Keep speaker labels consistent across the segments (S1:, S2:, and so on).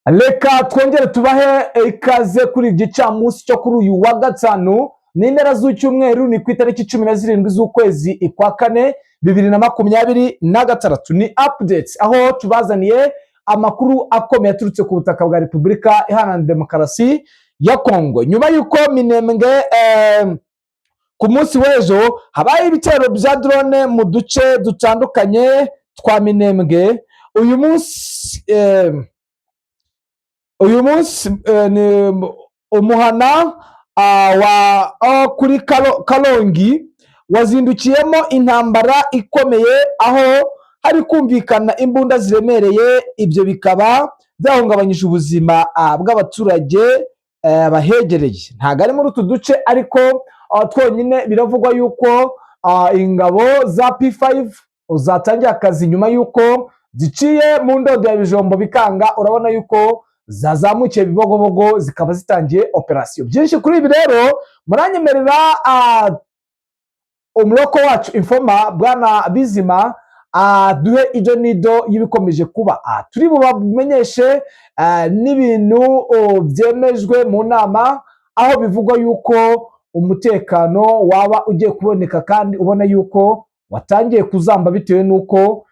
S1: Reka twongere tubahe ikaze kuri iki gicamunsi cyo kuri uyu wa gatanu. Ni impera z'icyumweru, ni ku itariki 17 z'ukwezi kwa kane 2026. Ni updates aho tubazaniye amakuru akomeye aturutse ku butaka bwa Repubulika Iharanira Demokarasi ya Kongo, nyuma y'uko Minembwe ku munsi w'ejo habaye ibitero bya drone mu duce dutandukanye twa Minembwe. Uyu munsi ni umuhana wa kuri Karongi wazindukiyemo intambara ikomeye, aho hari kumvikana imbunda ziremereye. Ibyo bikaba byahungabanyije ubuzima bw'abaturage bahegereye. Ntabwo ari muri utu duce ariko twonyine. Biravugwa yuko ingabo za P5 zatangiye akazi nyuma y'uko ziciye mu ndodo ya Bijombo bikanga. Urabona yuko zazamukiye Bibogobogo, zikaba zitangiye operasiyo. Byinshi kuri ibi rero muranyemerera umuroko wacu informer bwana Bizima duhe ido n'ido y'ibikomeje kuba. Turi bubamenyeshe n'ibintu byemejwe mu nama, aho bivugwa yuko umutekano waba ugiye kuboneka, kandi ubona yuko watangiye kuzamba bitewe n'uko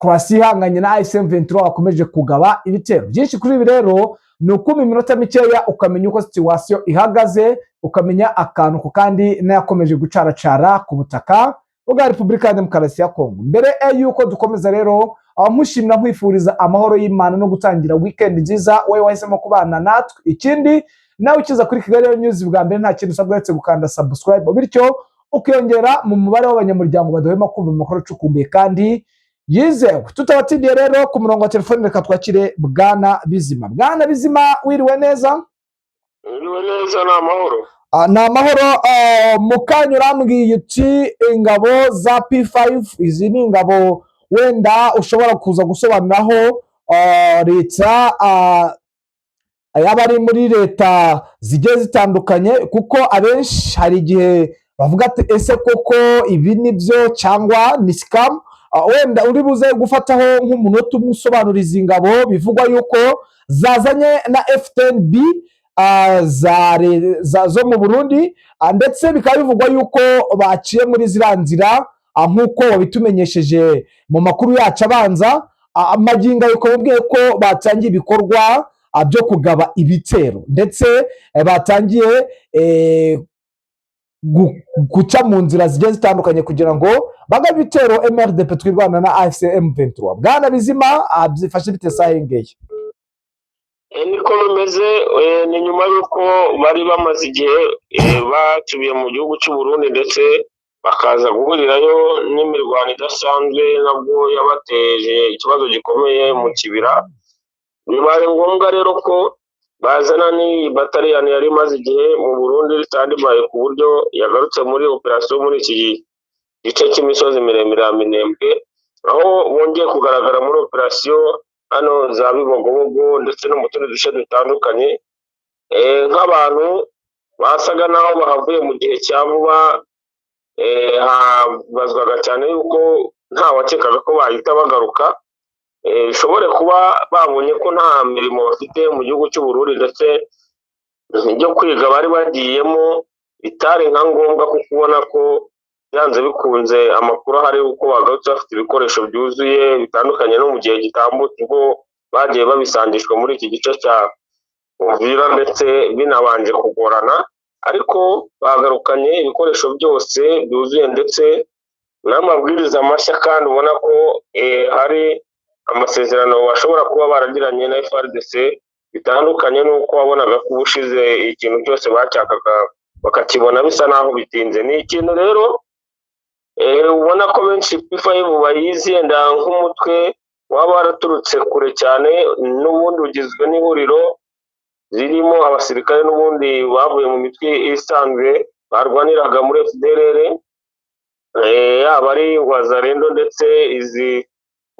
S1: Croatia ihanganye na AFC M23 bakomeje kugaba ibitero byinshi. Kuri ibi rero ni ukuma iminota mikeya ukamenya uko situation ihagaze, ukamenya akantu ku kandi n'ayakomeje gucaracara ku butaka bwa Repubulika ya Demokarasi ya Kongo. Mbere y'uko dukomeza rero, aho nkushimira, nkwifuriza amahoro y'Imana no gutangira weekend nziza, wowe wahisemo kubana natwe. Ikindi, nawe ukiza kuri Kigali News bwa mbere, nta kintu usabwa uretse gukanda subscribe, bityo ukiyongera mu mubare w'abanyamuryango badahwema kumva amakuru acukumbuye kandi yizewe. Tutabatindiye rero, ku murongo wa telefone reka twakire bwana Bizima. Bwana Bizima, wiriwe neza?
S2: Wiriwe neza, ni amahoro.
S1: Ah, ni amahoro. Mu kanya urambwiye uti ingabo za P5, izi ni ingabo wenda ushobora kuza gusobanuraho leta yaba ari muri leta zigiye zitandukanye, kuko abenshi hari igihe bavuga ati: "Ese koko ibi ni byo cyangwa ni scam?" Wenda uri buze gufataho nk'umunota umwe usobanura izi ngabo bivugwa yuko zazanye na FDNB zo mu Burundi, ndetse bikaba bivugwa yuko baciye muri ziriya nzira nk'uko wabitumenyesheje mu makuru yacu abanza. Magingo ayo ukaba ubwiye ko batangiye ibikorwa byo kugaba ibitero, ndetse batangiye guca mu nzira zigiye zitandukanye kugira ngo bagabe ibitero MRDP twirwana na AFC M23. Bwana Bizima, byifashe bite saha iyi ngiyi?
S2: Niko bimeze. Ni nyuma y'uko bari bamaze igihe basubiye mu gihugu cy'u Burundi, ndetse bakaza guhurirayo n'imirwano idasanzwe, nabwo yabateje ikibazo gikomeye mu kibira. Bibaye ngombwa rero ko bazana n'iyi bataliyani yari imaze igihe mu Burundi standby, ku buryo yagarutse muri operasiyo muri iki gice cy'imisozi miremire ya Minembwe, aho bongeye kugaragara muri operasiyo hano za Bibogobogo ndetse no mu tundi duce dutandukanye, nk'abantu basaga naho bahavuye mu gihe cya vuba. Habazwaga cyane yuko nta wakekaga ko bahita bagaruka. Bishobore kuba babonye ko nta mirimo bafite mu gihugu cy'u Burundi, ndetse ibyo kwiga bari bagiyemo bitari nka ngombwa, kuko ubona ko byanze bikunze amakuru ahari uko bagarutse bafite ibikoresho byuzuye, bitandukanye no mu gihe gitambutse ubwo bagiye babisangishwa muri iki gice cya Uvira, ndetse binabanje kugorana, ariko bagarukanye ibikoresho byose byuzuye ndetse n'amabwiriza mashya, kandi ubona ko hari amasezerano bashobora kuba baragiranye na FARDC, bitandukanye n'uko wabonaga ko ubushize ikintu cyose bacyakaga bakakibona bisa naho bitinze. Ni ikintu rero ubona ko benshi P5 bayizi yenda nk'umutwe waba waraturutse kure cyane, n'ubundi ugizwe n'ihuriro ririmo abasirikare n'ubundi bavuye mu mitwe isanzwe barwaniraga muri FDLR, yaba ari Wazalendo ndetse izi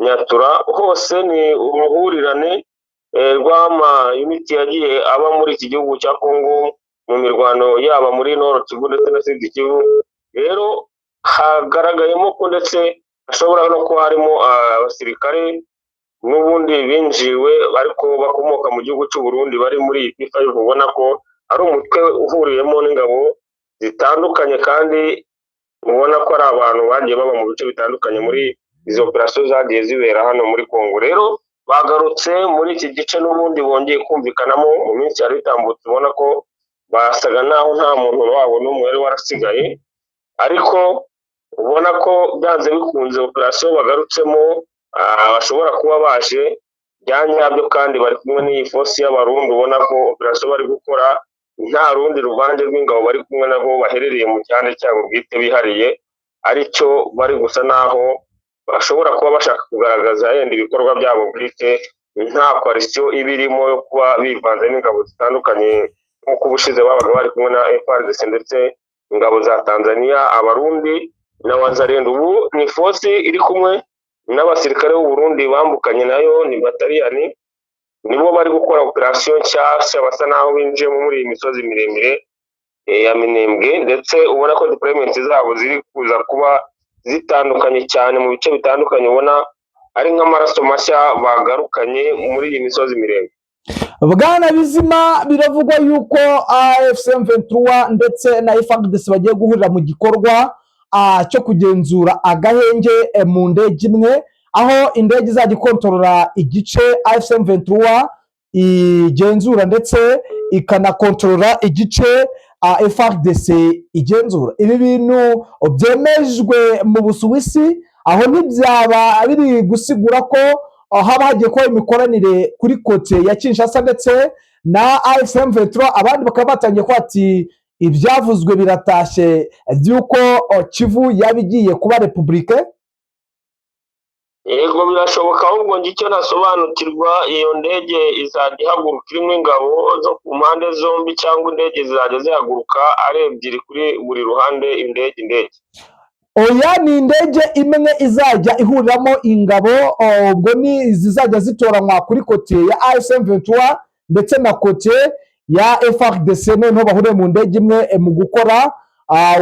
S2: Nyatura, hose ni uruhurirane rw'ama unit yagiye aba muri iki gihugu cya Kongo mu mirwano, yaba muri Nord Kivu ndetse na Sud Kivu. Rero hagaragayemo ko ndetse hashobora no kuba harimo abasirikare. n'ubundi binjiwe ariko bakomoka mu gihugu cy'u Burundi bari muri iyi P5, ubona ko ari umutwe uhuriyemo n'ingabo zitandukanye kandi ubona ko ari abantu bagiye baba mu bice bitandukanye muri izo operasiyo zagiye zibera hano muri Kongo. Rero bagarutse muri iki gice n'ubundi bongeye kumvikanamo mu minsi yari itambutse, ubona ko basaga naho nta muntu wabo n'umwe wari warasigaye, ariko ubona ko byanze bikunze operasiyo bagarutsemo bashobora kuba baje bya nyabyo, kandi bari kumwe n'iyi force y'Abarundi. Ubona ko operasiyo bari gukora nta rundi ruvange rw'ingabo bari kumwe nabo, baherereye mu cyanya cyabo bwite bihariye, aricyo bari gusa naho bashobora kuba bashaka kugaragaza yenda ibikorwa byabo bwite, nta coalition iba irimo yo kuba bivanze n'ingabo zitandukanye nk'uko ubushize babaga bari kumwe na FARDC ndetse ingabo za Tanzania, Abarundi na Wazalendo. Ubu ni force iri kumwe n'abasirikare b'u Burundi bambukanye nayo, ni bataliyani, nibo bari gukora operasiyo nshyashya, basa naho binjiyemo muri iyi misozi miremire ya Minembwe, ndetse ubona ko deployment zabo ziri kuza kuba zitandukanye cyane mu bice bitandukanye, ubona ari nk'amaraso mashya bagarukanye muri iyi misozi miremire.
S1: Bwana Bizima, biravugwa yuko AFC M23 ndetse na FARDC bagiye guhurira mu gikorwa cyo kugenzura agahenge mu ndege imwe, aho indege izajya ikontorora igice AFC M23 igenzura ndetse ikanakontorora igice FARDC igenzura. Ibi bintu byemejwe mu Busuwisi, aho ntibyaba biri gusigura ko haba hagiye kuba imikoranire kuri côté ya Kinshasa ndetse na AFC M23, abandi bakaba batangiye kuba ati ibyavuzwe biratashye by'uko Kivu yaba igiye kuba repubulike?
S2: Yego, birashoboka. Ahubwo njye icyo nasobanukirwa, iyo ndege izajya ihaguruka irimo ingabo zo ku mpande zombi, cyangwa indege zizajya zihaguruka ari ebyiri kuri buri ruhande, indege?
S1: Oya, ni indege imwe izajya ihuriramo ingabo, ubwo ni izizajya zitoranywa kuri côté ya AFC M23 ndetse na côté ya FARDC, noneho bahuriye mu ndege imwe mu gukora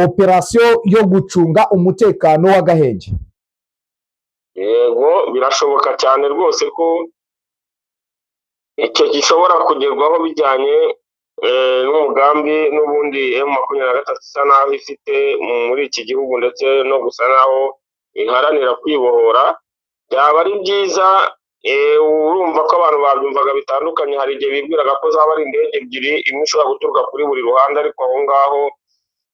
S1: operasiyo yo gucunga umutekano w'agahenge.
S2: Yego, birashoboka cyane rwose ko icyo gishobora kugerwaho bijyanye n'umugambi n'ubundi M23 isa naho ifite muri iki gihugu, ndetse no gusa naho iharanira kwibohora. Byaba ari byiza. Urumva ko abantu babyumvaga bitandukanye. Hari igihe bibwiraga ko zaba ari indege ebyiri, imwe ishobora guturuka kuri buri ruhande, ariko aho ngaho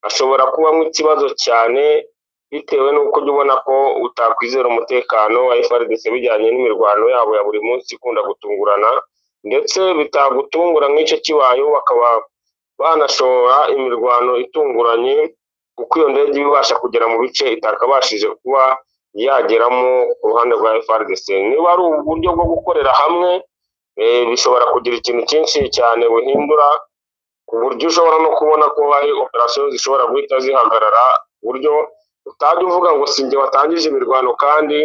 S2: hashobora kubamo ikibazo cyane bitewe n'uko ujya ubona ko utakwizera umutekano wa FARDC bijyanye n'imirwano yabo ya buri munsi ikunda gutungurana, ndetse bitagutungura nk'icyo kibayeho bakaba banashora imirwano itunguranye, kuko iyo ndege iba ibasha kugera mu bice itakabashije kuba yageramo ku ruhande rwa FARDC. Niba ari uburyo bwo gukorera hamwe, bishobora kugira ikintu cyinshi cyane buhindura, ku buryo ushobora no kubona ko hari operasiyo zishobora guhita zihagarara, ku buryo utajya uvuga ngo si njye watangije imirwano, kandi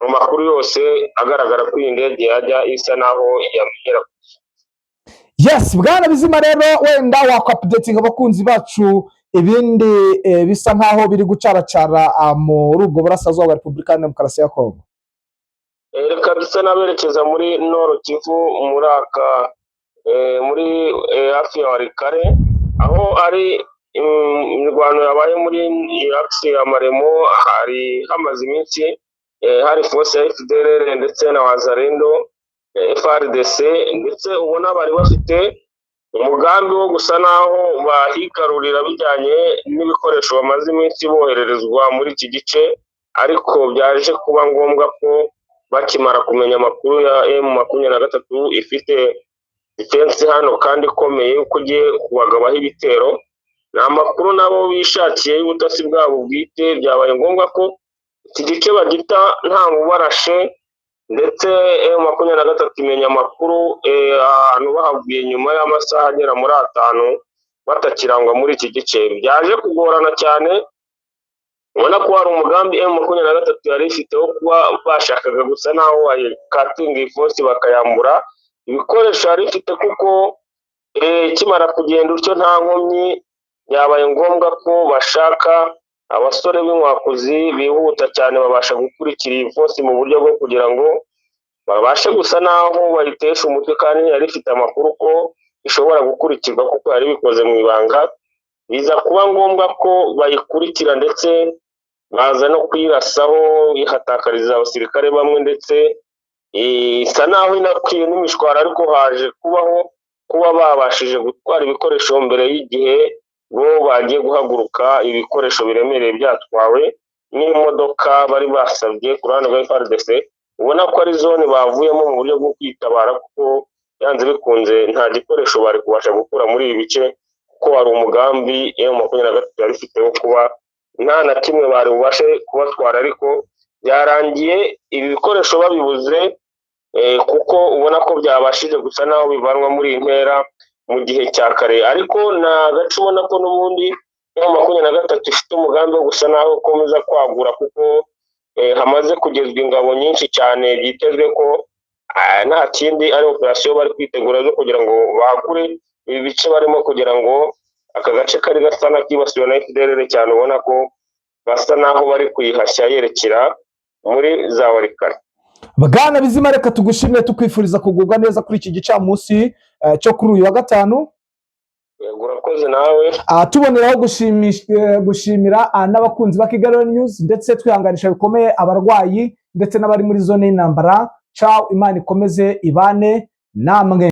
S2: mu makuru yose agaragara ko iyi ndege yajya isa naho yamenyera.
S1: Yes, bwana Bizima, rero wenda wakwaupdatinga abakunzi bacu ibindi bisa nkaho biri gucaracara muri ubwo burasirazuba bwa Repubulika ya Demokarasi ya Kongo.
S2: Reka dusa n'aberekeza muri Nord Kivu, muri aka muri hafi ya Walikale, aho ari imirwano yabaye muri axe ya Maremo. Hari hamaze iminsi hari force ya FDLR ndetse na Wazalendo, FARDC, ndetse ubona bari bafite umugambi wo gusa naho bahigarurira bijyanye n'ibikoresho bamaze iminsi bohererezwa muri iki gice, ariko byaje kuba ngombwa ko bakimara kumenya amakuru ya M23 ifite defense hano kandi ikomeye, yuko ugiye kubagabaho ibitero, ni amakuru nabo bishakiye y'ubutasi bwabo bwite. Byabaye ngombwa ko iki gice bagita nta mubarashe, ndetse M23 imenya amakuru ahantu bahavuye nyuma y'amasaha agera muri 5 batakirangwa muri iki gice. Byaje kugorana cyane. Ubona ko hari umugambi M23 yari ifite wo kuba bashakaga gusa naho bayikatinga iyi force, bakayambura ibikoresho yari ifite, kuko ikimara kugenda utyo nta nkomyi, byabaye ngombwa ko bashaka abasore b'inkwakuzi bihuta cyane, babasha gukurikira iyi force mu buryo bwo kugira ngo Babashe gusa naho bayitesha umutwe, kandi yari ifite amakuru ko ishobora gukurikirwa kuko yari bikoze mu ibanga. Biza kuba ngombwa ko bayikurikira, ndetse baza no kuyirasaho, ihatakariza abasirikare bamwe, ndetse isa naho inakwiye n'imishwaro. Ariko haje kubaho kuba babashije gutwara ibikoresho mbere y'igihe bo bagiye guhaguruka, ibikoresho biremereye byatwawe n'imodoka bari basabye ku ruhande rwa FARDC. Ubona ko ari zone bavuyemo mu buryo bwo kwitabara, kuko yanze bikunze nta gikoresho bari kubasha gukura muri ibi bice, kuko wari umugambi M23 yari ifite wo kuba nta na kimwe bari bubashe kubatwara. Ariko byarangiye ibi bikoresho babibuze, kuko ubona ko byabashije gusa naho bivanwa muri iyi ntera mu gihe cya kare. Ariko nta gace ubona ko n'ubundi M23 ifite umugambi wo gusa naho ukomeza kwagura, kuko hamaze kugezwa ingabo nyinshi cyane. Byitezwe ko nta kindi ari operasiyo bari kwitegura zo kugira ngo bagure ibi bice barimo, kugira ngo aka gace kari gasa n'akibasiwe na FDLR cyane, ubona ko basa naho bari kuyihashya yerekera muri za Walikale.
S1: Bwana Bizima, reka tugushimire, tukwifuriza kugubwa neza kuri iki gicamunsi cyo kuri uyu wa gatanu.
S2: Yego, urakoze nawe.
S1: Tuboneraho gushimira n'abakunzi ba Kigali News, ndetse twihanganisha bikomeye abarwayi ndetse n'abari muri zone y'intambara. Ciao, Imana ikomeze ibane namwe.